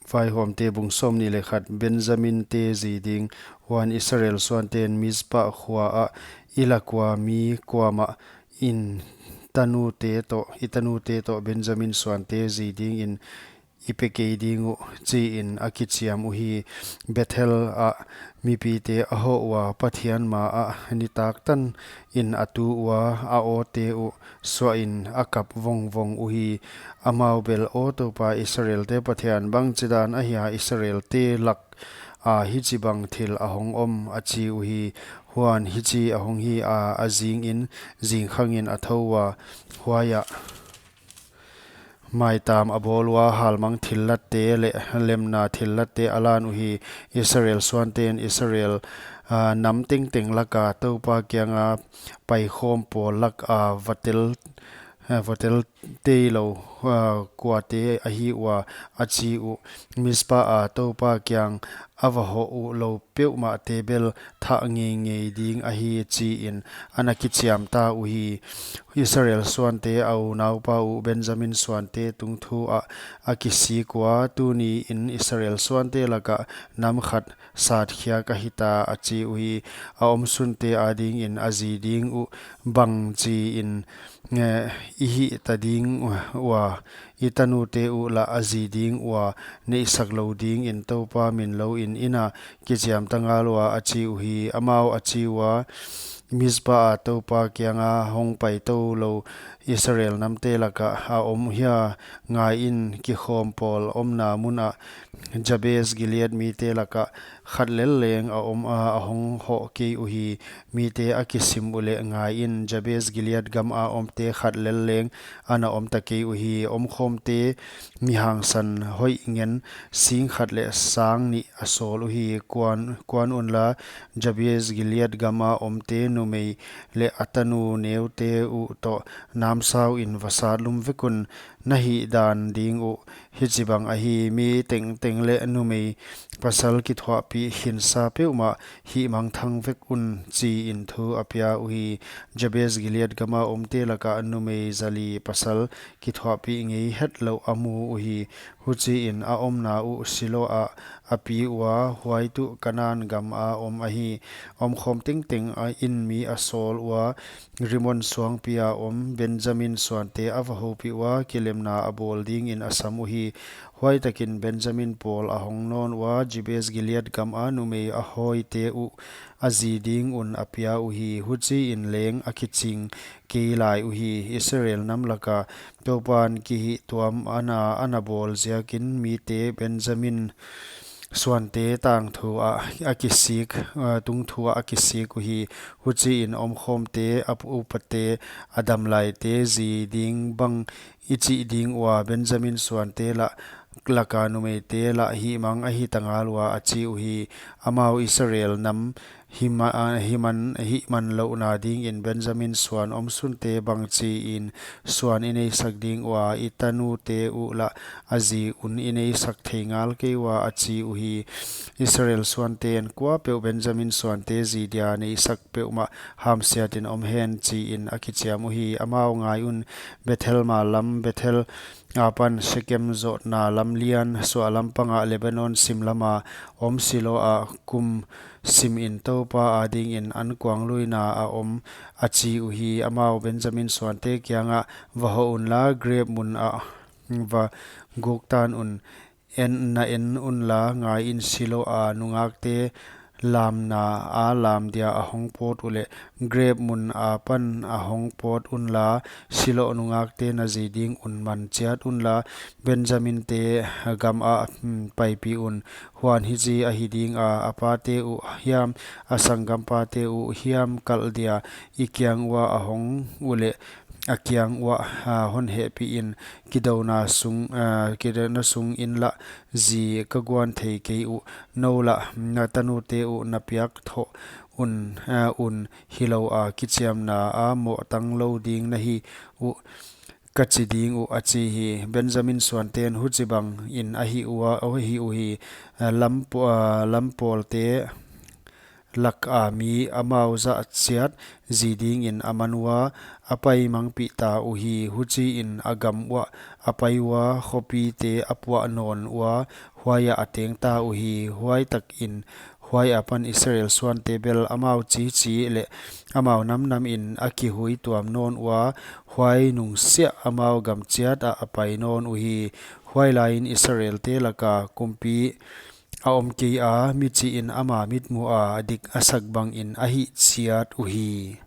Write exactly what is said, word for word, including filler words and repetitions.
Vaihawmte bung sawmnih leh khat. Benjamin te zi ding. Huan Israel suanten Mizpa khua ah, I lak ua mi kuamah in tanute toh, i tanute toh Benjamin suante zi dingin i pe kei ding uh, chiin a kichiam uhi. Bethel ah mipite a hoh ua, Pathian ma ah nitak tanin a tu ua, a awte uh suahin a kap vongvong uhi. Amau bel, Aw Toupa Israelte Pathian, bangchidan ahia Israelte lak a hichibang thil a hong om? a chi uhi. Huan hichi a hong hi a, a zingin, zingkhangin a thou ua, huaiah maitam a bawl ua, halmang thillatte leh lemna thillatte a lan uhi. Israel suanten Israel, aa, nam tengteng laka Toupa kianga paikhawm pawl laka va tel, aa, va tel teilou, aa, kuate ahi ua, a chi uh. Mizpa a Toupa kiang a va hoh uh lou peuhmahte bel thah ngeingei ding ahi, chiin ana kichiam ta uhi. Israel suante a unaupa uh Benjamin suante tungthu ah a kisik ua, Tuniin Israel suante lakah nam khat satkhiak a hita, a chi uhi. A omsunte adingin a zi ding uh bangchiin, eh, i hihta ding ua, i tanute uh lah a zi ding ua neihsak lou dingin Toupa min louin i na kichiam ta ngal ua, a chi uhi. Amau a chi ua, Mizpa a Toupa kianga hong pai toulou Israel namte lakah a om hia? Ngaiin, kikhawm pawl omna mun ah Jabes Gilead mite lakah khat lel leng a om a, a hong hoh kei uhi. Mite a kisim uleh, ngaiin, Jabes Gilead gama omte khat lel leng ana om ta kei uhi. Omkhawmte mi hangsan hoih ngen sing khat leh sang nih a sawl uhi. Kuan, kuan unla, Jabes Gilead gama omte numei leh a tanu neute uh toh namsauin va sat lum vek un, na hihdan ding uh hichibang ahi. Mi tengteng leh numei pasal kithuahpih khinsa peuhmah hihmangthang vek un, chiin thu a pia uhi. Jabes Gilead gama omte lakah numei zali pasal kithuahpih ngei hetlouh a mu uhi. Huchiin a omna uh Silo ah a pi ua, huai tuh Kanan gama om ahi. Omkhawm tengteng a in mi a sawl ua, Rimon suangpi a om Benjamin suante a va houpih ua, kilemna a bawl dingin a sam uhi. Huaitakin Benjamin pawl a hong nawn ua, Jabes Gilead gama numei a hawite uh a zi ding un a pia uhi. Huchiin leng a kiching kei lai uhi. Israel nam laka Toupan kihihtuam ana, ana bawl ziakin mite Benjamin suante tangthu ah a kisik, ah, tungthu ah a kisik uhi. Huchiin omkhawmte, a upate, a damlaite zi ding bang i chih ding ua, Benjamin suante lah, laka numeite lah hihmang a hita ngal ua, a chi uhi. Amau Israel nam hima-, ah, himan, hihman louhna dingin Benjamin suan omsunte bangchiin suan i neisak ding ua, i tanute uh lah a zi un i neisak thei ngal kei ua, a chi uhi. Israel suanten, Kuapeuh Benjamin suante zi dia neisak peuhmah hamsiatin om hen, chiin a kichiam uhi. Amau, ngai un, Bethel mal lam, Bethel apan Sekem zohna lam lian suahlam panga Lebanon sim lama om Silo ah kum simin Toupa adingin ankuangluina a om, a chi uhi. Amau Benjamin suante kiangah, Va hoh unla, grep mun ah va guk tan un, en na en unla, ngaiin, Silo a nungakte lamna a lam dia a hong pawt uleh, grep mun apan a hong pawt unla, Silo nungakte na zi ding un man chiat unla, Benjamin te gam ah, hmm, paipih un. Huan hichi ahi dinga, a pate uh hiam, a sanggampate uh hiam kalh dia i kiang uah a hong uleh, a kiang uah, ah, hon hehpihin, kidouna sung, ah, kidouna sungin lah zi ka guan thei kei uh. Nou lah na tanute uh na piak thoh un, ah, un, hilouh a kichiamna a mohtang lou ding na hi uh, ka chi ding uh, a chi hi. Benjamin suanten huchibangin a hih ua, a hih uhi. Ah, lam paw-, ah, lam pawlte laka mi amau zah chiat ji dingin a man ua, a paimangpih ta uhi. Huchiin a gam uah a pai ua, khopite a puah nawn ua, huaiah a teng ta uhi. Huaitakin huai apan Israel suante bel amau chichi leh amau namnamin a kihui tuam nawn ua, huai nungsiah amau gam chiatah a pai nawn uhi. Huailaiin Israelte laka kumpi a om keia, michihin ama mitmuha a dik a sak bangin a hih chiat uhi.